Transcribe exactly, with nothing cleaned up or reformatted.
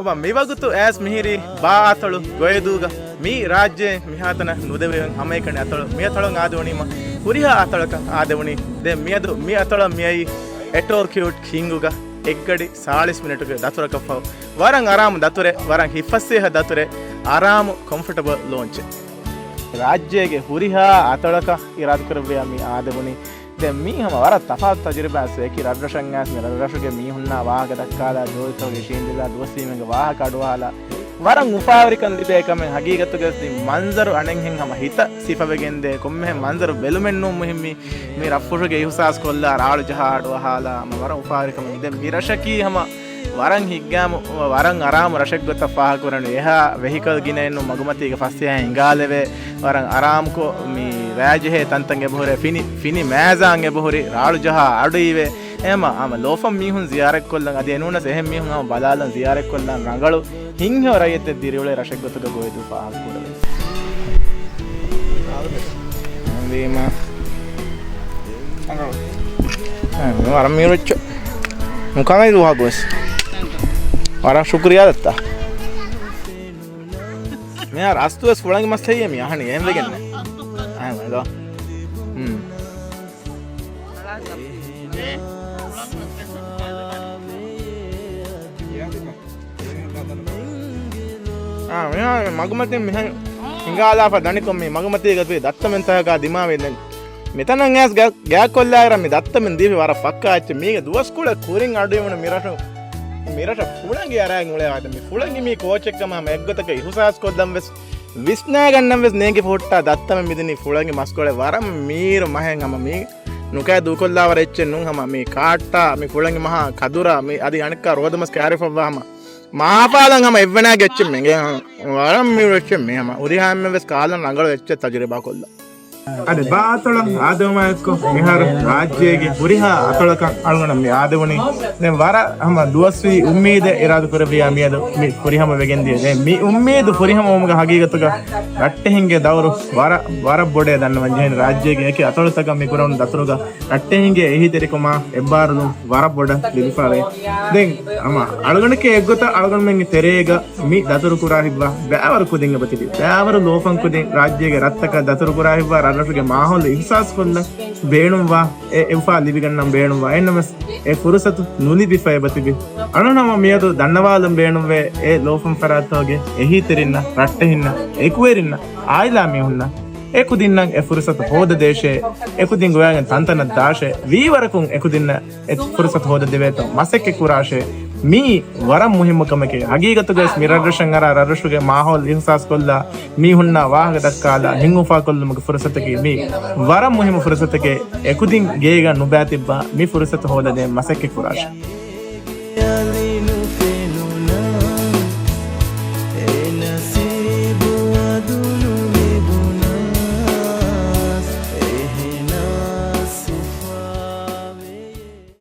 ބަ، މިވަގުތު އައިސް މިހިރީ ބާ އަތޮޅު ގޮއިދޫގަ. މީ ރާއްޖޭ މިހާތަނަށް ނުދެވެވެން ހަމައެކަނި އަތޮޅު. މި އަތޮޅަށް އާދެވުނީމަ ހުރިހާ އަތޮޅަކަށް އާދެވުނީ. ދެން މިއަދު މި އަތޮޅަށް މިއައީ އެޓޯ ކިއުޓް ކިންގުގަ އެއްގަޑި ސާޅީސް މިނެޓުގެ ދަތުރަކަށްފަހު. ވަރަށް އަރާމު ދަތުރެއް، ވަރަށް ހިތްފަސޭހަ ދަތުރެއް، އަރާމު ކޮމްފަޓަބަލް ލޯންޗެއް. ރާއްޖޭގެ ހުރިހާ އަތޮޅަކަށް އިރާދަކުރެއްވިޔާ މި އާދެވުނީ. ދެން މީ ހަމަ ވަރަށް ތަފާތު ތަޖުރިބާއެއް. އެކި ރަށްރަށަށް އައިސް މި ރަށްރަށުގެ މީހުންނާ ވާހަކަ ދައްކާލާ، ޖޯލިތަކުގެ ޝީންދިލާ ދުވަސްވީމެންގެ ވާހަކަ އަޑުއަހާލާ، ވަރަށް އުފާވެރިކަން ލިބޭ ކަމެއް. ހަގީގަތުގަ މި މަންޒަރު އަނެއްހެން ހަމަ ހިތަށް ސިފަވެގެންދޭ. ކޮންމެހެން މަންޒަރު ބެލުމެއްނޫން މުހިންމީ. މި ރަށްފުށުގެ އިހުސާސް ކޮށްލާ، ރާޅު ޖަހާ އަޑުއަހާލާ ހަމަ ވަރަށް އުފާވެރިކަމެއް. ދެން މި ރަށަކީ ހަމަ ވަރަށް ހިތްގައިމު، ވަރަށް އަރާމު ރަށެއްގޮތަށް ފާހަގަކުރަން. އެހާ ވެހިކަލް ގިނައެއްނު މަގުމަތީގަ ފަސޭހައިން ހިނގާލެވޭ. ވަރަށް އަރާމުކޮށް މި ވައިޖެހޭ ތަންތަން އެބަހުރޭ. ފިނި، ފިނި މޭޒާން އެބަހުރި. ރާޅު ޖަހާ އަޑު އިވޭ. އެހެމަ ހަމަ ލޯފަން މީހުން ޒިޔާރަތްކޮށްލަން، އަދި އެނޫނަސް އެހެން މީހުން ހަމަ ބަލާލަން ޒިޔާރަތްކޮށްލަން ރަނގަޅު ހިތްހެޔޮ ރައްޔިތެއް ދިރިއުޅޭ ރަށެއްގޮތުގަ ގޮއިދޫ ފާހަގަކުރެވޭ. އެހެންވީމަ ވަރަށް މީރުއްޗު ނުކަމެއް ދުވަހަކުވެސް. ވަރަށް ޝުކުރިޔާ ދައްތާ. މިހާރު އަސްތުވެސް ފުޅަނގި މަސް ހެއްޔޭ މި އަހަނީ އެހެންވެގެންނެއް. އަހަން އެދޯ. ހުން. އާ، މިހާރު މަގުމަތިން މިހެން ހިނގާލާފަ ދަނިކޮށް މި މަގުމަތީގަ ތިބި ދައްތަމެންތަކާ ދިމާވި ދެން. މިތަނަށް އައިސް ގާ-، ގާތްކޮށްލާއިރަށް މި ދައްތަމެން ދީފި ވަރަށް ފައްކާ އެއްޗެއް. މީގެ ދުވަސްކޮޅެއް ކުރިން އަޑުއިވުނު މި ރަށު، މި ރަށަށް ފުޅަނގި އަރައިގެން އުޅޭ ވާހަކަ. މި ފުޅަނގި މީ ކޯޗެއްކަމަށް ހަމަ އެއްގޮތަކަށް އިހުސާސް ކޮށްލަން ވެސް، ވިސްނާގަންނަން ވެސް ނޭނގި ހުއްޓާ ދައްތަމެން މިދިނީ ފުޅަނގި މަސްކޮޅެއް. ވަރަށް މީރު މަހެއް ހަމަ މީ ނުކައި ދޫކޮށްލާވަރެއްޗެއް ނޫން ހަމަ މީ ކާއްޓާ، މި ފުޅަނގި މަހާ ކަދުރާ، މި އަދި އަނެއްކާ ރޯދަމަސް ކައިރިފައްވާ ހަމަ މާފާލަން ހަމަ އެއްވެނާގެ އެއްޗެއް މެނގޭ ހަމަ. ވަރަށް މީރު އެއްޗެއް މީ ހަމަ. ހުރިހާ އެންމެން ވެސް ކާލަން ރަނގަޅު އެއްޗެއް ތަޖުރިބާ ކޮށްލަން. އަދި ބާ އަތޮޅަށް އާދެވުމާއެއްކޮށް މިހާރު ރާއްޖޭގެ ހުރިހާ އަތޮޅަކަށް އަޅުގަނޑަށް މި އާދެވުނީ. ދެން ވަރަށް ހަމަ ދުވަސްވީ އުއްމީދެއް އިރާދަކުރެއްވިޔާ މިއަދު މި ފުރިހަމަ ވެގެންދިޔަ. ދެން މި އުއްމީދު ފުރިހަމަވުމުގެ ހަގީގަތުގަ ރައްޓެހިންގެ ދައުރު ވަރަށް، ވަރަށް ބޮޑޭ ދަންނަވަން ޖެހެނީ. ރާއްޖޭގެ އެކި އަތޮޅުތަކަށް މި ކުރެވުނު ދަތުރުގަ ރައްޓެހިންގެ އެހީތެރިކަމާ އެއްބާރުލުން ވަރަށް ބޮޑަށް ލިބިފަވޭ. ދެން ހަމަ އަޅުގަނޑަކީ އެއްގޮތަށް އަޅުގަނޑުމެންގެ ތެރޭގަ މި ދަތުރު ކުރާ ހިތްވާ ބައިވަރު ކުދިން އެބަތިބި. ބައިވަރު ލޯފަން ކުދިން ރާއްޖޭގެ ރަށްތަކަށް ދަތުރު ކުރާ ހިތްވާ ރަށްރަށުގެ މާހައުލު އިހުސާސް ކޮށްލަން ބޭނުންވާ، އެ އެއްފާ ލިބިގަންނަން ބޭނުންވާ. އެހެންނަމަވެސް އެ ފުރުސަތު ނުލިބިފަ އެބަތިބި. އަޅުން ހަމަ މިއަދު ދަންނަވާލަން ބޭނުންވޭ އެ ލޯފަން ފަރާތްތަކުގެ އެހީތެރިންނަށް، ރައްޓެހިންނަށް، އެކުވެރިންނަށް، އާއިލާ މީހުންނަށް އެ ކުދިންނަށް އެ ފުރުސަތު ހޯދަދޭށޭ. އެ ކުދިން ގޮވައިގެން ތަންތަނަށް ދާށޭ. ވީވަރަކުން އެ ކުދިންނަށް އެ ފުރުސަތު ހޯދަދެވޭތޯ މަސައްކަތް ކުރާށޭ. މީ ވަރަށް މުހިއްމު ކަމެކޭ. ހަގީގަތުގައިސް މި ރަށްރަށަށް އަރާ ރަށްރަށުގެ މާހައުލް އިހުސާސްކޮށްލާ، މީހުންނާ ވާހަކަ ދައްކާލާ، ހިތް އުފާކޮށްލުމުގެ ފުރުސަތަކީ މީ ވަރަށް މުހިއްމު ފުރުސަތެކޭ. އެކުދިން ގޭގަ ނުބައިތިއްބާ މި ފުރުސަތު ހޯދަދޭން މަސައްކަތް ކުރާށޭ.